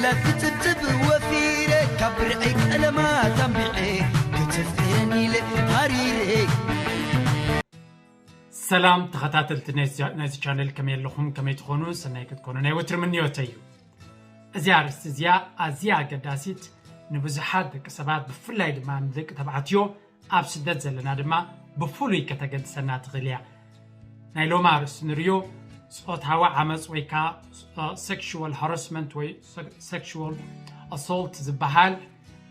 ክጽብጽብ ወፊረ ካብ ብርዒ ቀለማት ኣንቢዐ ክትፍቅረኒ ኢለ ሃሪረ። ሰላም ተኸታተልቲ ናይዚ ቻነል፣ ከመይ ኣለኹም? ከመይ ትኾኑ? ሰናይ ክትኮኑ ናይ ወትሪ ምንዮተይ እዩ። እዚኣ ኣርእስቲ እዚኣ ኣዝያ ኣገዳሲት፣ ንብዙሓት ደቂ ሰባት ብፍላይ ድማ ንደቂ ተባዕትዮ ኣብ ስደት ዘለና ድማ ብፍሉይ ከተገድሰና ትኽእል እያ። ናይ ሎሚ ኣርእስቲ ንሪኦ ጾታዊ ዓመፅ ወይ ከዓ sexual harassment ወይ sexual assault ዝበሃል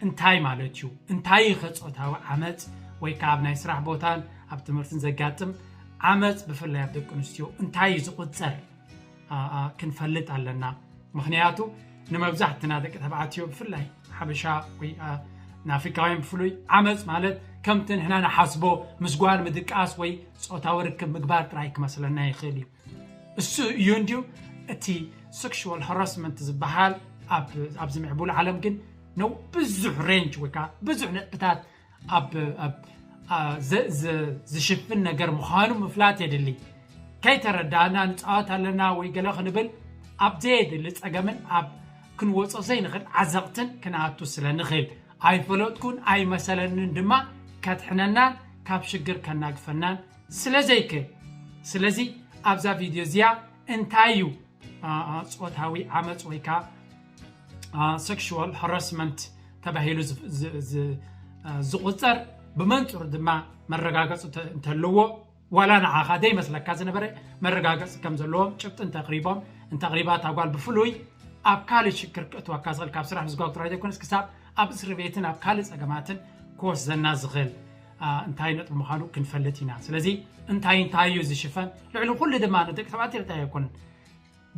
እንታይ ማለት እዩ? እንታይ ኸ ጾታዊ ዓመፅ ወይ ከዓ ኣብ ናይ ስራሕ ቦታን ኣብ ትምህርትን ዘጋጥም ዓመፅ ብፍላይ ኣብ ደቂ ኣንስትዮ እንታይ እዩ ዝቁፀር? ክንፈልጥ ኣለና። ምኽንያቱ ንመብዛሕትና ደቂ ተባዕትዮ ብፍላይ ሓበሻ ወይ ንኣፍሪካውያን ብፍሉይ ዓመፅ ማለት ከምቲ ንሕና ንሓስቦ ምስ ጓል ምድቃስ ወይ ጾታዊ ርክብ ምግባር ጥራይ ክመስለና ይኽእል እዩ። እሱ እዩ እንድዩ እቲ sexual harassment ዝበሃል ኣብዚ ምዕቡል ዓለም ግን ነው ብዙሕ ሬንጅ ወይ ከዓ ብዙሕ ነጥብታት ኣብ ዝሽፍን ነገር ምዃኑ ምፍላጥ የድሊ። ከይተረዳእና ንፃወት ኣለና ወይ ገለ ክንብል ኣብ ዘየድሊ ፀገምን ኣብ ክንወፆ ዘይንኽእል ዓዘቕትን ክንኣቱ ስለ ንኽእል ኣይፈለጥኩን ኣይመሰለንን ድማ ከድሕነናን ካብ ሽግር ከናግፈናን ስለ ዘይክእል። ስለዚ ኣብዛ ቪድዮ እዚኣ እንታይ እዩ ጾታዊ ዓመፅ ወይ ከዓ sexual harassment ተባሂሉ ዝቁፀር ብመንፅሩ ድማ መረጋገፂ እንተለዎ ዋላ ንዓኻ ዘይመስለካ ዝነበረ መረጋገፂ ከም ዘለዎም ጭብጢ እንተቕሪቦም እንተቕሪባ እታ ጓል ብፍሉይ ኣብ ካልእ ሽግር ክእትወካ ዝኽእል ካብ ስራሕ ምዝጓግ ጥራይ ዘይኮነስ ክሳብ ኣብ እስሪ ቤትን ኣብ ካልእ ፀገማትን ክወስደና ዝኽእል እንታይ ነጥቢ ምዃኑ ክንፈልጥ ኢና። ስለዚ እንታይ እንታይ እዩ ዝሽፈን? ልዕሊ ኩሉ ድማ ንደቂ ተባዕትዮ ጥራይ ኣይኮነን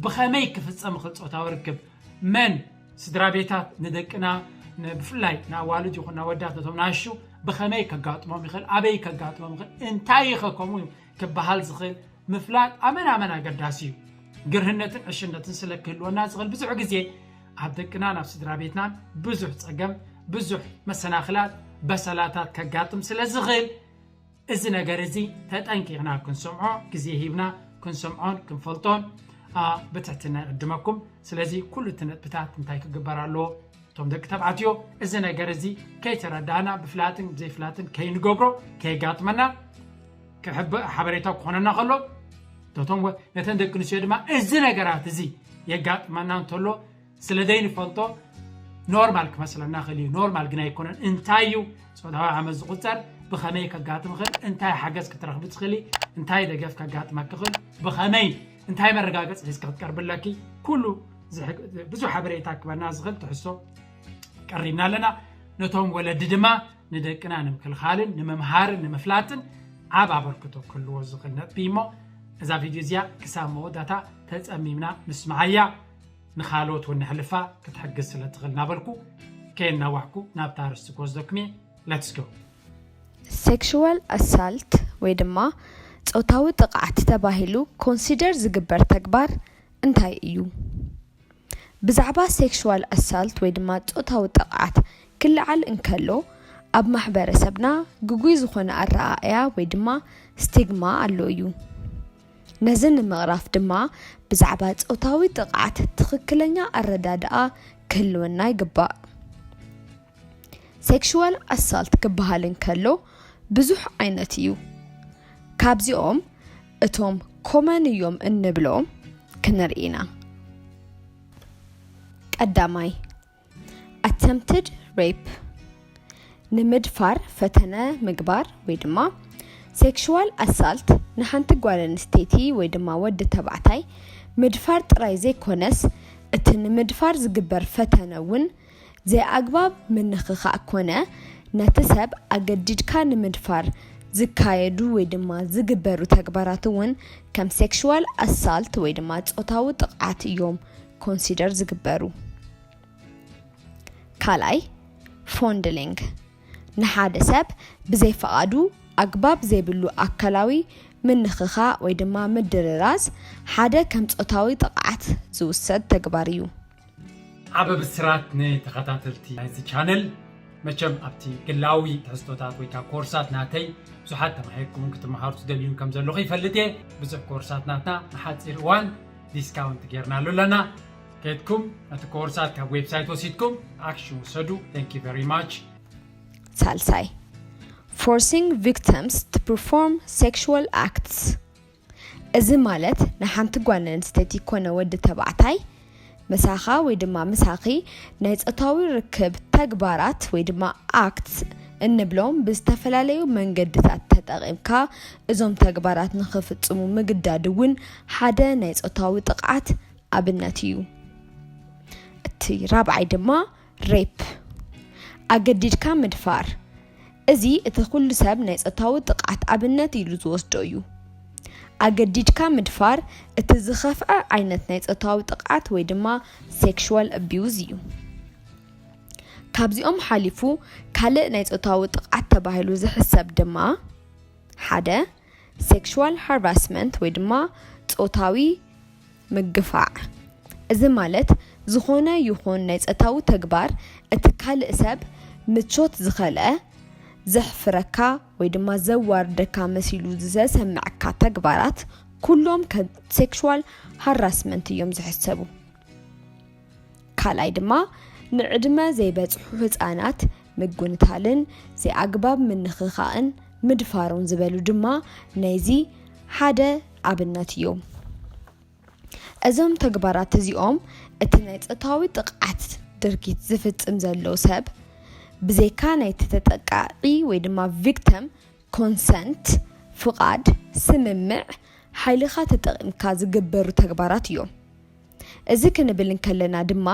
ብኸመይ ክፍጸም ይኽእል ጾታዊ ርክብ መን ስድራ ቤታት ንደቅና ብፍላይ ንኣዋልድ ይኹን ንኣወዳት ነቶም ናሹ ብኸመይ ከጋጥሞም ይኽእል ኣበይ ከጋጥሞም ይኽእል እንታይ ይኸ ከምኡ ክበሃል ዝኽእል ምፍላጥ ኣመን ኣመን ኣገዳሲ እዩ። ግርህነትን ዕሽነትን ስለ ክህልወና ዝኽእል ብዙሕ ግዜ ኣብ ደቅናን ኣብ ስድራ ቤትናን ብዙሕ ጸገም ብዙሕ መሰናኽላት በሰላታት ከጋጥም ስለ ዝኽእል እዚ ነገር እዚ ተጠንቂቕና ክንሰምዖ ግዜ ሂብና ክንሰምዖን ክንፈልጦን ብትሕትና ይዕድመኩም። ስለዚ ኩሉ እቲ ነጥብታት እንታይ ክግበር ኣለዎ? እቶም ደቂ ተባዕትዮ እዚ ነገር እዚ ከይተረዳእና ብፍላጥን ዘይፍላጥን ከይንገብሮ ከየጋጥመና ክሕብእ ሓበሬታ ክኾነና ከሎ ነቶም ነተን ደቂ ኣንስትዮ ድማ እዚ ነገራት እዚ የጋጥመና እንተሎ ስለ ዘይንፈልጦ ኖርማል ክመስለና ክእል እዩ። ኖርማል ግን ኣይኮነን። እንታይ እዩ ፆታዊ ዓመት ዝቁፀር? ብኸመይ ከጋጥም ይኽእል? እንታይ ሓገዝ ክትረኽቢ ትኽእሊ? እንታይ ደገፍ ከጋጥመኪ ይኽእል? ብኸመይ እንታይ መረጋገፂ ሒዝኪ ክትቀርቢ ኣለኪ? ኩሉ ብዙሕ ሓበሬታ ክበና ዝኽእል ትሕሶ ቀሪብና ኣለና። ነቶም ወለዲ ድማ ንደቅና ንምክልኻልን ንምምሃርን ንምፍላጥን ዓብ ኣበርክቶ ክህልዎ ዝኽእል ነጥቢ እሞ እዛ ቪድዮ እዚኣ ክሳብ መወዳእታ ተፀሚምና ንስምዓያ። ንኻልኦት እውን ነሕልፋ ክትሕግዝ ስለ ትኽእል እናበልኩ ከየናዋሕኩ ናብታ ኣርእስቲ ክወስደኩም እየ። Let's go። ሴክሹዋል ኣሳልት ወይ ድማ ጾታዊ ጥቕዓት ተባሂሉ ኮንሲደር ዝግበር ተግባር እንታይ እዩ? ብዛዕባ ሴክሹዋል ኣሳልት ወይ ድማ ጾታዊ ጥቕዓት ክለዓል እንከሎ ኣብ ማሕበረሰብና ግጉይ ዝኾነ ኣረኣእያ ወይ ድማ ስቲግማ ኣሎ እዩ። ነዚ ንምቕራፍ ድማ ብዛዕባ ጾታዊ ጥቕዓት ትኽክለኛ ኣረዳድኣ ክህልወና ይግባእ። ሴክሹዋል ኣሳልት ክበሃል እንከሎ ብዙሕ ዓይነት እዩ። ካብዚኦም እቶም ኮመን እዮም እንብሎም ክንርኢ ኢና። ቀዳማይ ኣተምትድ ሬፕ ንምድፋር ፈተነ ምግባር ወይ ድማ ሴክሹዋል ኣሳልት ንሓንቲ ጓል ኣንስተይቲ ወይ ድማ ወዲ ተባዕታይ ምድፋር ጥራይ ዘይኮነስ እቲ ንምድፋር ዝግበር ፈተነ እውን ዘይኣግባብ ምንኽኻእ ኮነ ነቲ ሰብ ኣገዲድካ ንምድፋር ዝካየዱ ወይ ድማ ዝግበሩ ተግባራት እውን ከም ሴክሹዋል ኣሳልት ወይ ድማ ጾታዊ ጥቕዓት እዮም ኮንሲደር ዝግበሩ። ካልኣይ ፎንድሊንግ ንሓደ ሰብ ብዘይፈቓዱ ኣግባብ ዘይብሉ ኣካላዊ ምንኽኻእ ወይ ድማ ምድርራዝ ሓደ ከም ጾታዊ ጥቕዓት ዝውሰድ ተግባር እዩ። ዓበ ብስራት ንተኸታተልቲ ናይዚ ቻነል። መቸም ኣብቲ ግላዊ ትሕዝቶታት ወይ ከዓ ኮርሳት ናተይ ብዙሓት ተማሂርኩምን ክትመሃሩ ትደልዩን ከም ዘለኹ ይፈልጥ እየ። ብዙሕ ኮርሳት ናትና ንሓፂር እዋን ዲስካውንት ጌርናሉ ኣለና። ከድኩም ነቲ ኮርሳት ካብ ዌብሳይት ወሲድኩም ኣክሽን ውሰዱ። Thank you very much። ሳልሳይ፣ forcing victims to perform sexual acts። እዚ ማለት ንሓንቲ ጓል ኣንስተይቲ ኮነ ወዲ ተባዕታይ ምሳኻ ወይ ድማ ምሳኺ ናይ ጾታዊ ርክብ ተግባራት ወይ ድማ ኣክትስ እንብሎም ብዝተፈላለዩ መንገድታት ተጠቒምካ እዞም ተግባራት ንኽፍጽሙ ምግዳድ እውን ሓደ ናይ ጾታዊ ጥቕዓት ኣብነት እዩ። እቲ ራብዓይ ድማ ሬፕ፣ ኣገዲድካ ምድፋር። እዚ እቲ ኩሉ ሰብ ናይ ጾታዊ ጥቕዓት ኣብነት ኢሉ ዝወስዶ እዩ። ኣገዲድካ ምድፋር እቲ ዝኸፍዐ ዓይነት ናይ ጾታዊ ጥቕዓት ወይ ድማ ሴክሹዋል ኣቢዩዝ እዩ። ካብዚኦም ሓሊፉ ካልእ ናይ ጾታዊ ጥቕዓት ተባሂሉ ዝሕሰብ ድማ ሓደ ሴክሹዋል ሃራስመንት ወይ ድማ ጾታዊ ምግፋዕ። እዚ ማለት ዝኾነ ይኹን ናይ ጾታዊ ተግባር እቲ ካልእ ሰብ ምቾት ዝኸልአ፣ ዘሕፍረካ ወይ ድማ ዘዋርደካ መሲሉ ዘሰምዐካ ተግባራት ኩሎም ከም ሴክሹዋል ሃራስመንት እዮም ዝሕሰቡ። ካልኣይ ድማ ንዕድመ ዘይበጽሑ ህጻናት ምግንታልን ዘይኣግባብ ምንኽኻእን ምድፋሩን ዝበሉ ድማ ናይዚ ሓደ ኣብነት እዮም። እዞም ተግባራት እዚኦም እቲ ናይ ጾታዊ ጥቕዓት ድርጊት ዝፍጽም ዘሎ ሰብ ብዘይካ ናይቲ ተጠቃዒ ወይ ድማ ቪክተም ኮንሰንት፣ ፍቓድ፣ ስምምዕ፣ ሓይልኻ ተጠቒምካ ዝግበሩ ተግባራት እዮም። እዚ ክንብል እንከለና ድማ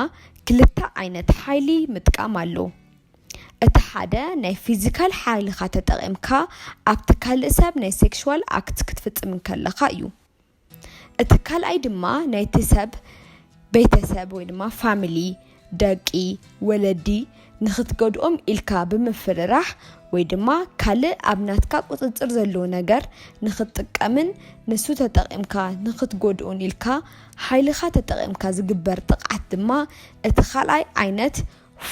ክልተ ዓይነት ሓይሊ ምጥቃም ኣሎ። እቲ ሓደ ናይ ፊዚካል ሓይልኻ ተጠቒምካ ኣብቲ ካልእ ሰብ ናይ ሴክሹዋል ኣክት ክትፍጽም እንከለኻ እዩ። እቲ ካልኣይ ድማ ናይቲ ሰብ ቤተሰብ ወይ ድማ ፋሚሊ፣ ደቂ፣ ወለዲ ንኽትጎድኦም ኢልካ ብምፍርራሕ ወይ ድማ ካልእ ኣብ ናትካ ቁጽጽር ዘለዎ ነገር ንኽትጥቀምን ንሱ ተጠቒምካ ንኽትጎድኡን ኢልካ ሓይልኻ ተጠቒምካ ዝግበር ጥቕዓት ድማ እቲ ካልኣይ ዓይነት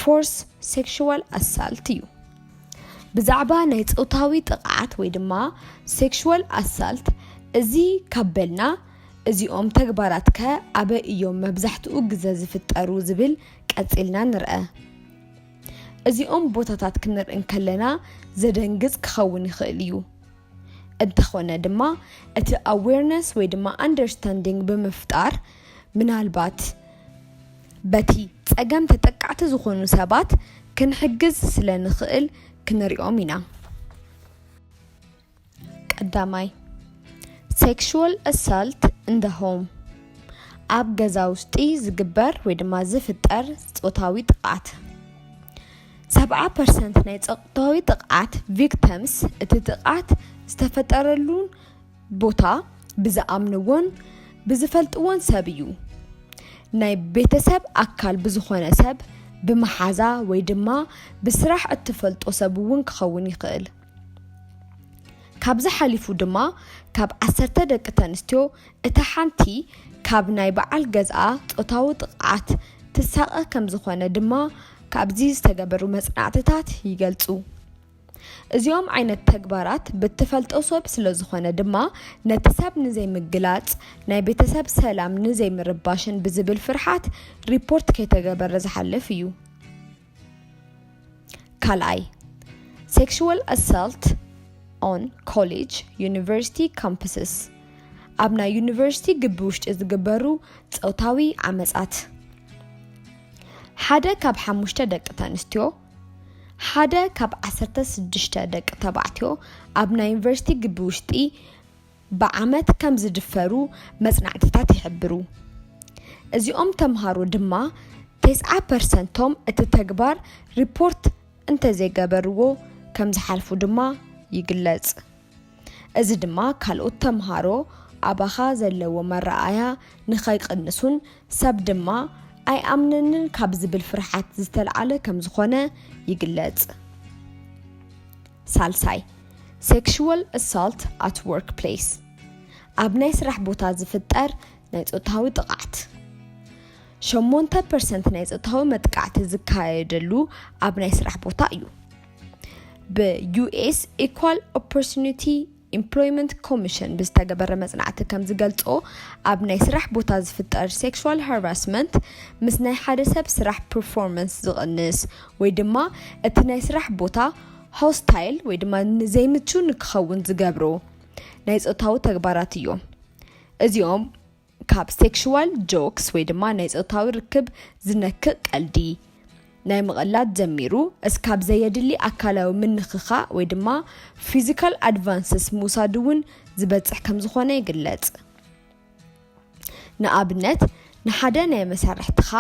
ፎርስ ሴክሹዋል ኣሳልት እዩ። ብዛዕባ ናይ ጾታዊ ጥቕዓት ወይ ድማ ሴክሹዋል ኣሳልት እዚ ካብ በልና እዚኦም ተግባራት ከ ኣበይ እዮም መብዛሕትኡ ግዘ ዝፍጠሩ ዝብል ቀጺልና ንርአ። እዚኦም ቦታታት ክንርኢ እንከለና ዘደንግጽ ክኸውን ይኽእል እዩ። እንተኾነ ድማ እቲ ኣዌርነስ ወይ ድማ ኣንደርስታንዲንግ ብምፍጣር ምናልባት በቲ ጸገም ተጠቃዕቲ ዝኾኑ ሰባት ክንሕግዝ ስለ ንኽእል ክንሪኦም ኢና። ቀዳማይ፣ sexual assault in the home፣ ኣብ ገዛ ውሽጢ ዝግበር ወይ ድማ ዝፍጠር ጾታዊ ጥቕዓት። ሰብዓ ፐርሰንት ናይ ጾታዊ ጥቕዓት ቪክተምስ እቲ ጥቕዓት ዝተፈጠረሉን ቦታ ብዝኣምንዎን ብዝፈልጥዎን ሰብ እዩ። ናይ ቤተሰብ ኣካል ብዝኾነ ሰብ፣ ብመሓዛ ወይ ድማ ብስራሕ እትፈልጦ ሰብ እውን ክኸውን ይኽእል። ካብዚ ሓሊፉ ድማ ካብ ዓሰርተ ደቂ ተንስትዮ እታ ሓንቲ ካብ ናይ በዓል ገዝኣ ጾታዊ ጥቕዓት ትሳቐ ከም ዝኾነ ድማ ካብዚ ዝተገበሩ መጽናዕትታት ይገልጹ። እዚኦም ዓይነት ተግባራት ብትፈልጦ ሰብ ስለ ዝኾነ ድማ ነቲ ሰብ ንዘይምግላጽ ናይ ቤተሰብ ሰላም ንዘይምርባሽን ብዝብል ፍርሓት ሪፖርት ከይተገበረ ዝሓልፍ እዩ። ካልኣይ፣ sexual assault on college university campuses፣ ኣብ ናይ ዩኒቨርሲቲ ግቢ ውሽጢ ዝግበሩ ጾታዊ ዓመጻት። ሓደ ካብ ሓሙሽተ ደቂ ተንስትዮ፣ ሓደ ካብ ዓሰርተ ሽዱሽተ ደቂ ተባዕትዮ ኣብ ናይ ዩኒቨርሲቲ ግቢ ውሽጢ ብዓመት ከም ዝድፈሩ መጽናዕትታት ይሕብሩ። እዚኦም ተምሃሮ ድማ ተስዓ ፐርሰንቶም እቲ ተግባር ሪፖርት እንተዘይገበርዎ ከም ዝሓልፉ ድማ ይግለጽ። እዚ ድማ ካልኦት ተምሃሮ ኣባኻ ዘለዎ መረኣያ ንኸይቅንሱን ሰብ ድማ ኣይኣምነንን ካብ ዝብል ፍርሓት ዝተልዓለ ከም ዝኾነ ይግለጽ። ሳልሳይ፣ sexual assault at workplace፣ ኣብ ናይ ስራሕ ቦታ ዝፍጠር ናይ ጾታዊ ጥቕዓት። ሸሞንተ ፐርሰንት ናይ ጾታዊ መጥቃዕቲ ዝካየደሉ ኣብ ናይ ስራሕ ቦታ እዩ። ብ ዩ ኤስ Equal Opportunity Employment Commission ብዝተገበረ መጽናዕቲ ከም ዝገልጾ፣ ኣብ ናይ ስራሕ ቦታ ዝፍጠር sexual harassment ምስ ናይ ሓደ ሰብ ስራሕ performance ዝቕንስ ወይ ድማ እቲ ናይ ስራሕ ቦታ hostile ወይ ድማ ንዘይምቹ ንክኸውን ዝገብሩ ናይ ጾታዊ ተግባራት እዮም። እዚኦም ካብ sexual jokes ወይ ድማ ናይ ጾታዊ ርክብ ዝነክእ ቀልዲ ናይ ምቕላድ ጀሚሩ እስካብ ዘየድሊ ኣካላዊ ምንኽኻእ ወይ ድማ physical advances ምውሳድ እውን ዝበጽሕ ከም ዝኾነ ይግለጽ። ንኣብነት፣ ንሓደ ናይ መሳርሕትኻ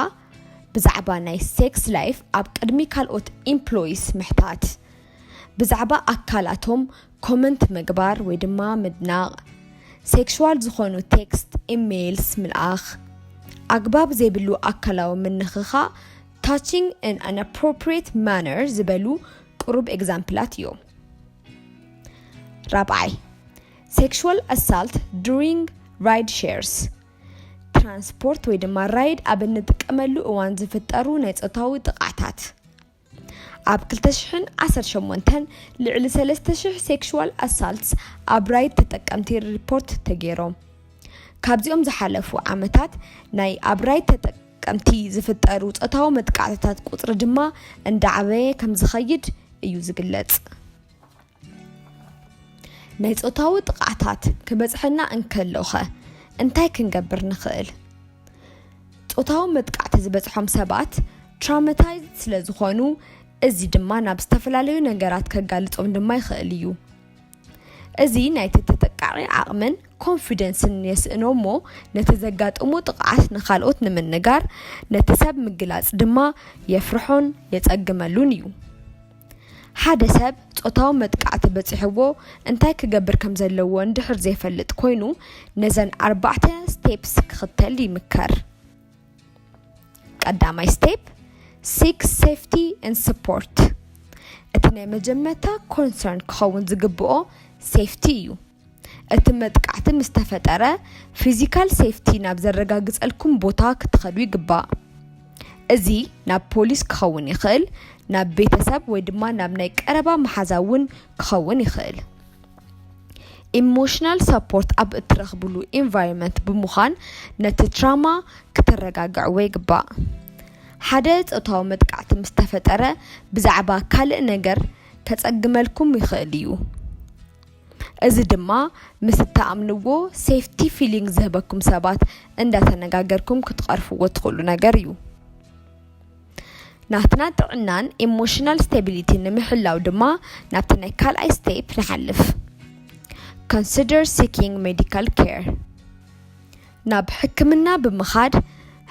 ብዛዕባ ናይ sex life ኣብ ቅድሚ ካልኦት employees ምሕታት፣ ብዛዕባ ኣካላቶም comment ምግባር ወይ ድማ ምድናቕ፣ sexual ዝኾኑ text፣ emails ምልኣኽ፣ ኣግባብ ዘይብሉ ኣካላዊ ምንኽኻእ፣ touching in an inappropriate manner ዝበሉ ቅሩብ exampleኣት እዮም። ራብዓይ፣ sexual assault during ride shares፣ ትራንስፖርት ወይ ድማ ride ኣብ እንጥቀመሉ እዋን ዝፍጠሩ ናይ ጾታዊ ጥቕዓታት። ኣብ ክልተ ሽሕን ዓሰርተ ሸሞንተን ልዕሊ ሰለስተ ሽሕ sexual assaults ኣብ ride ተጠቀምቲ ሪፖርት ተገይሮም። ካብዚኦም ዝሓለፉ ዓመታት ናይ ኣብ ride ተጠቀምቲ ዝፍጠሩ ጾታዊ መጥቃዕትታት ቁጽሪ ድማ እንዳዓበየ ከም ዝኸይድ እዩ ዝግለጽ። ናይ ጾታዊ ጥቕዓታት ክበጽሐና እንከሎኸ እንታይ ክንገብር ንኽእል? ጾታዊ መጥቃዕቲ ዝበጽሖም ሰባት traumatized ስለ ዝኾኑ፣ እዚ ድማ ናብ ዝተፈላለዩ ነገራት ከጋልጾም ድማ ይኽእል እዩ። እዚ ናይቲ ተጠቃዒ ዓቕምን ኮንፊደንስን የስእኖ እሞ፣ ነቲ ዘጋጠሞ ጥቕዓት ንኻልኦት ንምንጋር፣ ነቲ ሰብ ምግላጽ ድማ የፍርሖን የጸግመሉን እዩ። ሓደ ሰብ ጾታዊ መጥቃዕቲ በጺሕዎ እንታይ ክገብር ከም ዘለዎ እንድሕር ዘይፈልጥ ኮይኑ፣ ነዘን ኣርባዕተ steps ክኽተል ይምከር። ቀዳማይ step፣ seek safety and support። እቲ ናይ መጀመርታ concern ክኸውን ዝግብኦ safety እዩ። እቲ መጥቃዕቲ ምስ ተፈጠረ፣ physical safety ናብ ዘረጋግጸልኩም ቦታ ክትኸዱ ይግባእ። እዚ ናብ ፖሊስ ክኸውን ይኽእል፣ ናብ ቤተሰብ ወይ ድማ ናብ ናይ ቀረባ መሓዛ እውን ክኸውን ይኽእል። Emotional support ኣብ እትረኽብሉ environment ብምዃን ነቲ trauma ክተረጋግዕዎ ይግባእ። ሓደ ጾታዊ መጥቃዕቲ ምስ ተፈጠረ ብዛዕባ ካልእ ነገር ከጸግመልኩም ይኽእል እዩ። እዚ ድማ ምስ እትኣምንዎ safety feeling ዝህበኩም ሰባት እንዳተነጋገርኩም ክትቐርፍዎ ትኽእሉ ነገር እዩ። ናትና ጥዕናን emotional stability ንምሕላው ድማ ናብቲ ናይ ካልኣይ step ንሓልፍ። Consider seeking medical care። ናብ ሕክምና ብምኻድ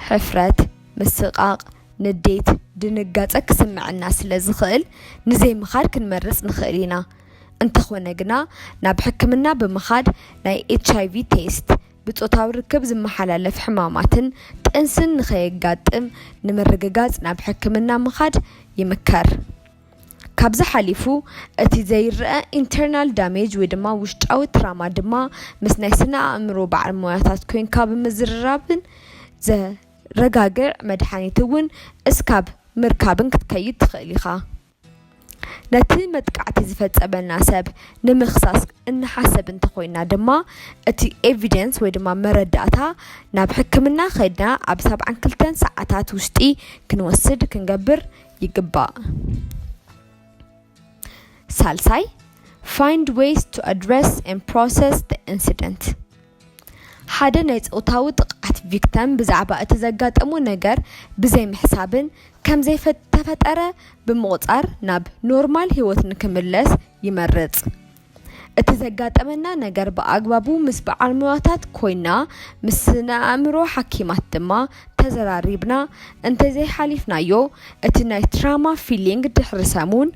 ሕፍረት፣ ምስቓቕ፣ ንዴት፣ ድንጋጸ ክስምዐና ስለ ዝኽእል ንዘይምኻድ ክንመርጽ ንኽእል ኢና። እንተኾነ ግና ናብ ሕክምና ብምኻድ ናይ ኤች ኣይ ቪ test፣ ብጾታዊ ርክብ ዝመሓላለፍ ሕማማትን ጥንስን ንኸየጋጥም ንምርግጋጽ ናብ ሕክምና ምኻድ ይምከር። ካብዚ ሓሊፉ እቲ ዘይረኣ internal damage ወይ ድማ ውሽጣዊ trauma ድማ ምስ ናይ ስነ ኣእምሮ በዓል ሞያታት ኮይንካ ብምዝርራብን ዘረጋግዕ መድሓኒት እውን እስካብ ምርካብን ክትከይድ ትኽእል ኢኻ። ነቲ መጥቃዕቲ ዝፈጸመና ሰብ ንምኽሳስ እንሓስብ እንተኾይና ድማ፣ እቲ evidence ወይ ድማ መረዳእታ ናብ ሕክምና ከይድና ኣብ ሰብዓን ክልተን ሰዓታት ውሽጢ ክንወስድ ክንገብር ይግባእ። ሳልሳይ፣ find ways to address and process the incident። ሓደ ናይ ጾታዊ ጥቕዓት victim ብዛዕባ እቲ ዘጋጠሞ ነገር ብዘይ ምሕሳብን ከም ዘይተፈጠረ ብምቑጻር ናብ ኖርማል ህይወት ንክምለስ ይመርጽ። እቲ ዘጋጠመና ነገር ብኣግባቡ ምስ በዓል ሞያታት ኮይና፣ ምስ ስነ ኣእምሮ ሓኪማት ድማ ተዘራሪብና እንተዘይሓሊፍናዮ፣ እቲ ናይ trauma feeling ድሕሪ ሰሙን፣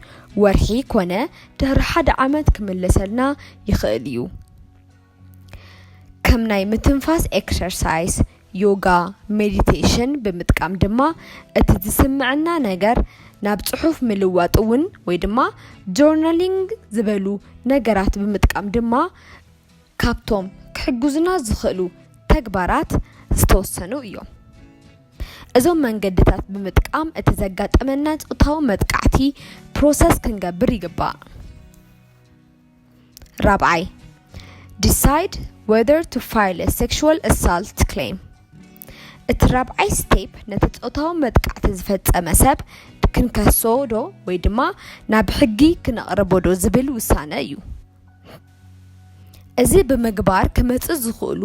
ወርሒ ኮነ ድሕሪ ሓደ ዓመት ክምለሰልና ይኽእል እዩ። ከም ናይ ምትንፋስ exercise፣ ዮጋ፣ meditation ብምጥቃም ድማ እቲ ዝስምዐና ነገር ናብ ጽሑፍ ምልዋጥ እውን ወይ ድማ journaling ዝበሉ ነገራት ብምጥቃም ድማ ካብቶም ክሕግዙና ዝኽእሉ ተግባራት ዝተወሰኑ እዮም። እዞም መንገድታት ብምጥቃም እቲ ዘጋጠመና ጾታዊ መጥቃዕቲ process ክንገብር ይግባእ። ራብዓይ፣ Decide whether to file a sexual assault claim. እቲ ራብዓይ ስቴፕ ነቲ ጾታዊ መጥቃዕቲ ዝፈጸመ ሰብ ክንከሶ ዶ ወይ ድማ ናብ ሕጊ ክነቕርቦ ዶ ዝብል ውሳነ እዩ። እዚ ብምግባር ክመጽእ ዝኽእሉ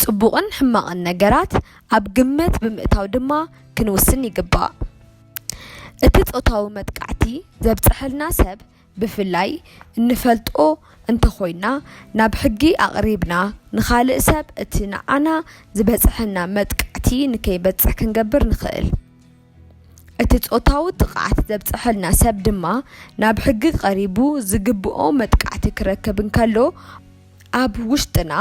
ጽቡቕን ሕማቕን ነገራት ኣብ ግምት ብምእታው ድማ ክንውስን ይግባእ። እቲ ጾታዊ መጥቃዕቲ ዘብጽሐልና ሰብ ብፍላይ እንፈልጦ እንተኾይና ናብ ሕጊ ኣቕሪብና ንኻልእ ሰብ እቲ ንዓና ዝበጽሐና መጥቃዕቲ ንከይበጽሕ ክንገብር ንኽእል። እቲ ጾታዊ ጥቕዓት ዘብጽሐልና ሰብ ድማ ናብ ሕጊ ቀሪቡ ዝግብኦ መጥቃዕቲ ክረክብ እንከሎ ኣብ ውሽጥና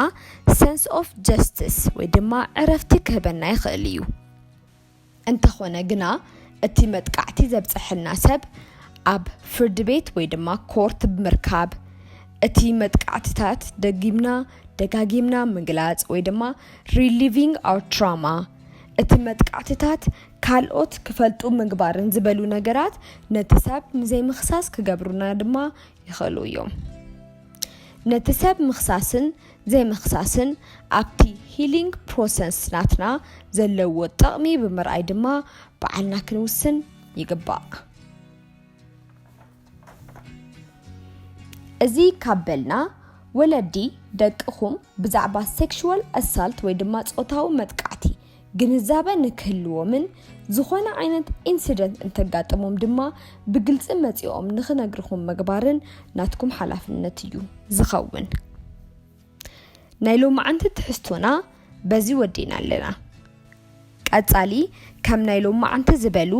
sense of justice ወይ ድማ ዕረፍቲ ክህበና ይኽእል እዩ። እንተኾነ ግና እቲ መጥቃዕቲ ዘብጽሐልና ሰብ ኣብ ፍርዲ ቤት ወይ ድማ ኮርት ብምርካብ እቲ መጥቃዕትታት ደጊምና ደጋጊምና ምግላጽ ወይ ድማ reliving our trauma እቲ መጥቃዕትታት ካልኦት ክፈልጡ ምግባርን ዝበሉ ነገራት ነቲ ሰብ ንዘይምኽሳስ ክገብሩና ድማ ይኽእሉ እዮም። ነቲ ሰብ ምኽሳስን ዘይምኽሳስን ኣብቲ healing process ናትና ዘለዎ ጥቕሚ ብምርኣይ ድማ ባዕልና ክንውስን ይግባእ። እዚ ካብ በልና ወለዲ ደቅኹም ብዛዕባ sexual assault ወይ ድማ ጾታዊ መጥቃዕቲ ግንዛበ ንክህልዎምን ዝኾነ ዓይነት incident እንተጋጥሞም ድማ ብግልፂ መፂኦም ንክነግርኹም ምግባርን ናትኩም ሓላፍነት እዩ ዝኸውን። ናይ ሎማዓንቲ ትሕዝቶና በዚ ወዲእና ኣለና። ቀፃሊ ከም ናይ ሎማዓንቲ ዝበሉ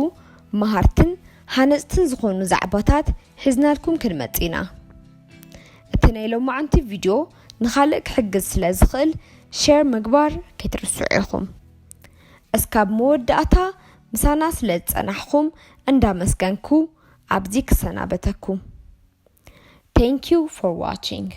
መሃርትን ሃነፅትን ዝኾኑ ዛዕባታት ሒዝናልኩም ክንመፅእ ኢና። እቲ ናይ ሎማዓንቲ ቪድዮ ንኻልእ ክሕግዝ ስለ ዝኽእል ሼር ምግባር ከይትርስዑ ኢኹም። እስካብ መወዳእታ ምሳና ስለ ዝፀናሕኹም እንዳመስገንኩ ኣብዚ ክሰናበተኩም። Thank you for watching.